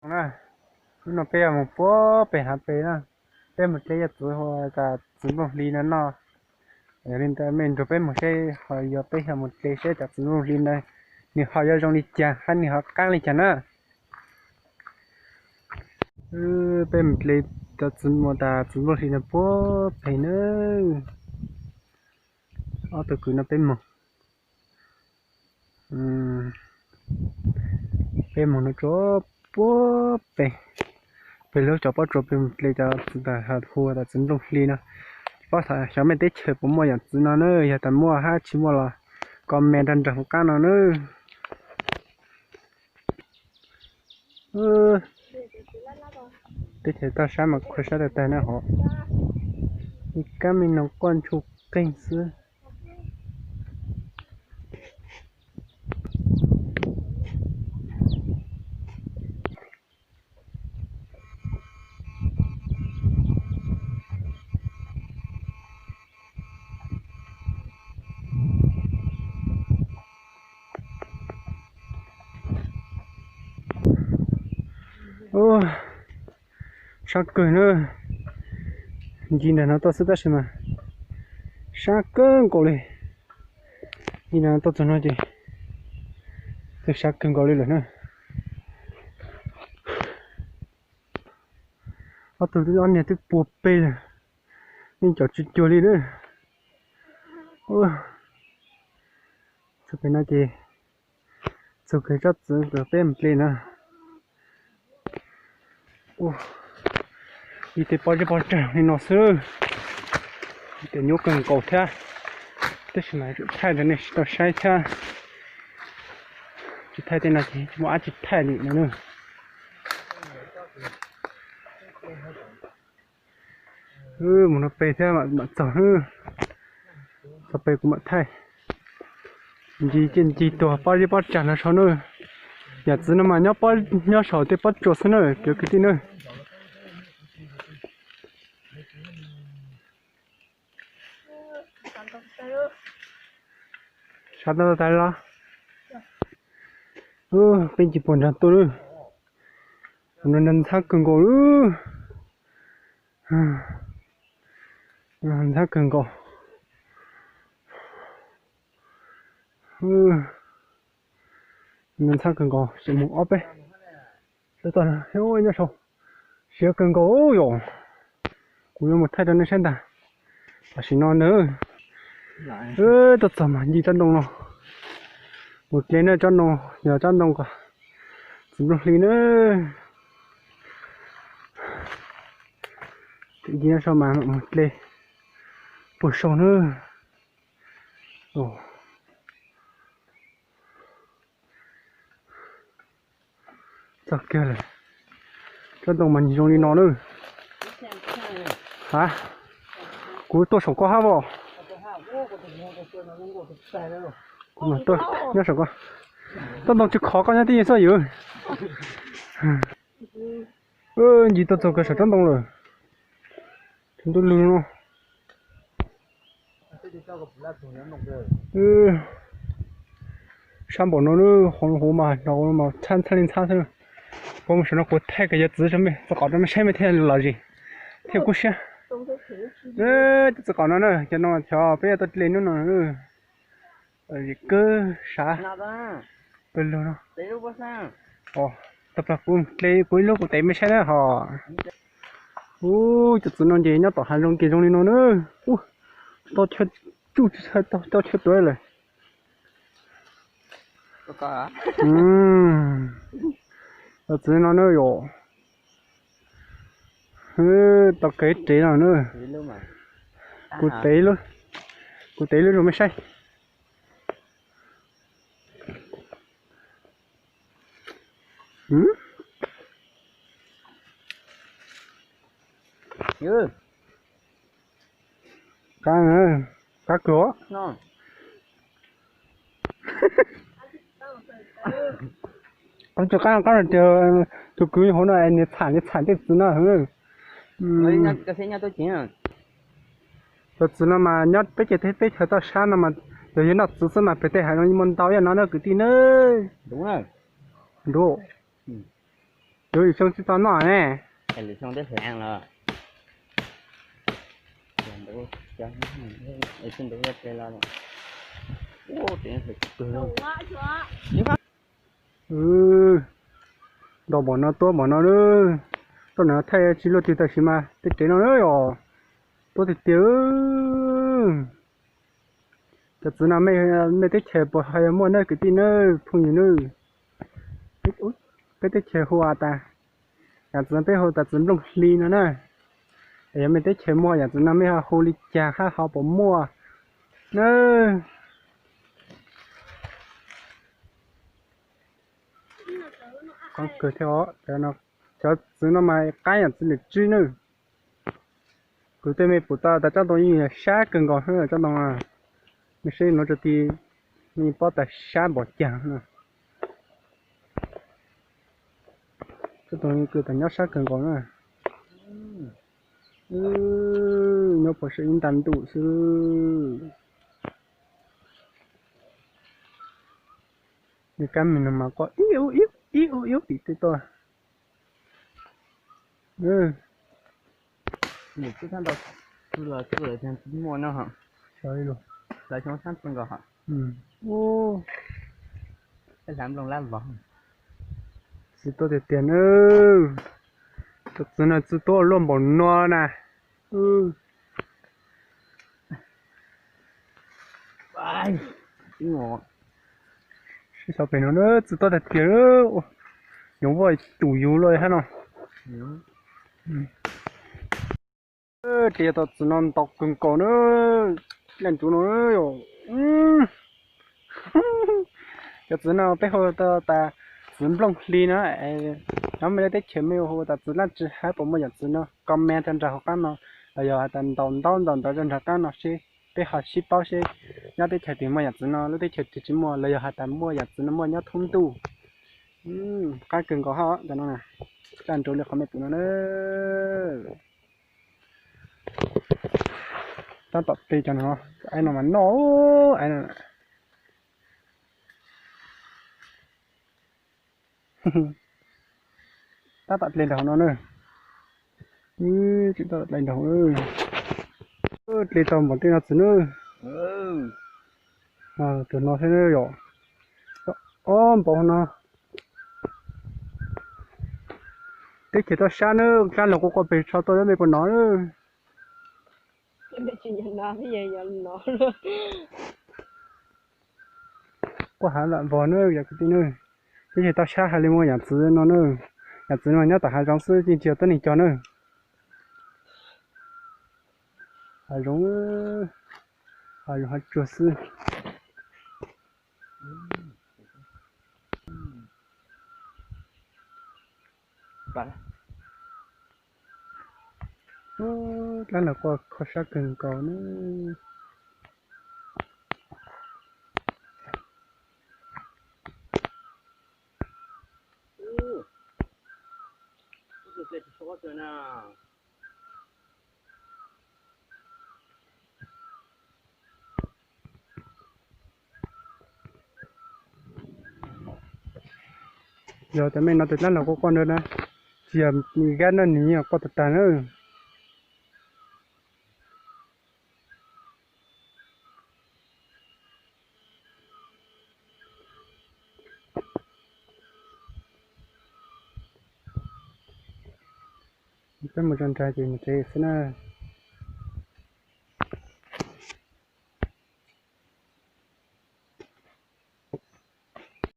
Na, hnub no peb yuav mus puag pem hav pem na, peb mus dle yam txiv hu tas txiv nplooj hli no noj. Yog li ntawd mej nrog peb mus seb ho yuav peb yuav mus dle seb cov txiv nplooj hli no nws ho yuav zoo li cas hab nws ho qaab li cas na. Peb mus dle cov txiv, mus tas txiv nplooj hli no puag pem na. Ob tug kwv no peb mus, peb mus no tsuas puag pem, pem lub cov pob tsuas peb mus dle cov txiv tas hu tas txiv nplooj hli no. Tsis paub xyov mej teb chaws puas muaj yam txiv no na, yog tas muaj hab tsis muaj los comment nrog nraag huv qaab no na. Teb chaws toj sab mas khuv sab tag tag na hov, ib kab me noog quaj ntshuj qeeg xwb. Sab kawg na, nce ntawm no tuaj xwb tab sis mas sab kawg nkaus li. Nce ntawm no tuaj txog no ces twb sab kawg nkaus li lawm na. Ob tug ob niag twb puag pem lawm, yeej caum tsis cuag li na. Txog pem no ces txog kiag tsob txiv uas peb mus dle na. Ib tej pob zeb pob tsag li no xwb, ib tej nyuaj kawg nkaus thiab, tab sis mas thaij rau nej tau saib thiab. Tsis thaij tej no ces tsis muaj dab tsi thaij li no na. Mus no pem thiab mam txog, txog pem kuv mam thaij. Ncig ciaj ncig tuag pob zeb pob tsag no saud na. Yam txiv no mas nyob, nyob saum tej pob tsuas xwb na cov kwv tij na. Sab tau tas los, peb ncig puag nraag tuaj lawm. Ntxhab kawg nkaus lawm, ntxhab kawg nkaus, ntxhab kawg nkaus, tseem mus ob peb. Tab tom nyob saud, siab kawg nkaus yom. Kuv yuav mus thaij rau nej saib ntag. Tam sim no na, tuaj txog mas ncig tsob ntoo no, mus dle na tsob ntoo, yog tsob ntoo ko, txiv nplooj hli na. Ncig nyob saud mas mus dle puag saud na. Txog kiag lawm, tsob ntoo mas zoo li no na. Ha, kuv tuaj saum koj hab os. Kuv tuaj nyob saum koj, tsob ntoo tsis khov koj nyob tib yeej xwb yus. Ncig tuaj txog kiag saum tsob ntoo lawm, tsaus ntuj lug no. Sab npaum no, hauv mas no mas txhab txhab li ntxhab xwb. Kuv mus saum no kuv thaij kiag cov txiv rau mej txhua qhov rau mej saib mej thiaj lom zem thiaj kub siab. Cov txiv qhov no na, cov no cov peb yuav tuaj dle hnub no. Lom zem kawg sav pawg lug no. Tau plag kuv dle kuv ib lub kuv tev mej saib na hos. Ub, cov txiv no ces nyob tom hav zoov ces zoo li no na. Ub, tau chaw tsuj tsis tau chaw tuav lawm. Cov txiv no na yom. Tau kev rev no na. Kuv tev lub, kuv tev lub rau mej saib. Qab, qab kawg. Qab, qab tias tus kwv hauv no nws txham, nws txham tej txiv no. Cov txiv no mas nyob peb ceg teb chaws toj sab no mas yog noj txiv xwb mas pem tej hav zoov muaj ntau yam no na kwv tij na. Ntuj. Yuav lwm xyoo tsis tau noj ne. Nto npaum no tuab npaum no, tuaj no thaij tsis luaj twg tam sim mas tej tsev no yog tuab tiag tiag. Cov txiv no mej teb chaws puas ho yog muaj ne kwv tij ne, phooj ywg ne? Peb teb chaws hu tas, yam txiv no peb hu tas txiv nplooj hli no na. Yog mej teb chaws muaj yam txiv no mej ho hu li cas hab ho puas muaj na? Qoob kawg thiab os, cov txiv no mas qaab yam txiv lwm tswb na. Kuv tej mej pum tau tas tsob ntoo yeej sab kawg nkaus, tsob ntoo, mej saib nuav tso ti, mej paub tas sab npaum caag na. Tsob ntoo kws tas nyob sab kawg nkaus na. Nyob puag saum ib nta ntuj xwb. Nws kab me no mas quaj ib ub ib ub ib ub tim tej tuaj. Muaj no, lawv xyoo sab nkaus. Txiv tuaj tiag tiag na. Cov txiv no txiv tuaj luaj npaum no na. Saib xyov pem no na, txiv tuaj tiag tiag, yuav vuaj tus yug luaj hab no. Dlej tau txiv no ntau kawg nkaus na, dlej ntsuav no. Cov txiv no peb hu tas txiv nplooj hli na. Nyob mej lub teb chaws mej hu tas txiv dlaab tsi hab puas muaj yam txiv no, comment rau nraag hauv qaab no, los yog has tas ntaus ntaub ntaus ntawv rau nraag qaab no seb peb ho sib paub seb nyob teb chaws twg muaj yam txiv no, lub teb chaws twg tsis muaj, los yog has tas muaj yam txiv no muaj nyob thoob ntuj. Qaab kawg nkaus hab cov no, dlej ntsuav li qhov mej pum no na. Tab tom ple cov no, aib no mas noj, aib no. Tab tom dlej nraum no na. Tsis tab tom dlej nraum. Dlej tau npaum tej no txiv na. Tus no thiab yom. Ob npaum no. Teb chaws toj sab na, dlaab laug quaj quaj pes tsho tuaj mej puas nov. Quaj hav lam vog na yom kwv tij na. Teb chaws toj sab hais li muaj yam txiv no na. Yam txiv no nyob tom hav zoov xwb yeej tsis yog tuab neeg cog na. Hav zoov, hav zoov hav tsuag xwb. Dlaab laug quaj kho sab kawg nkaus na. Yog tas mej no tes dlaab laug quaj quaj ntawd na, tsis yog gab na, nws yeej quaj tag tag na. Peb mus tso nrag ces mus tsev xwb na.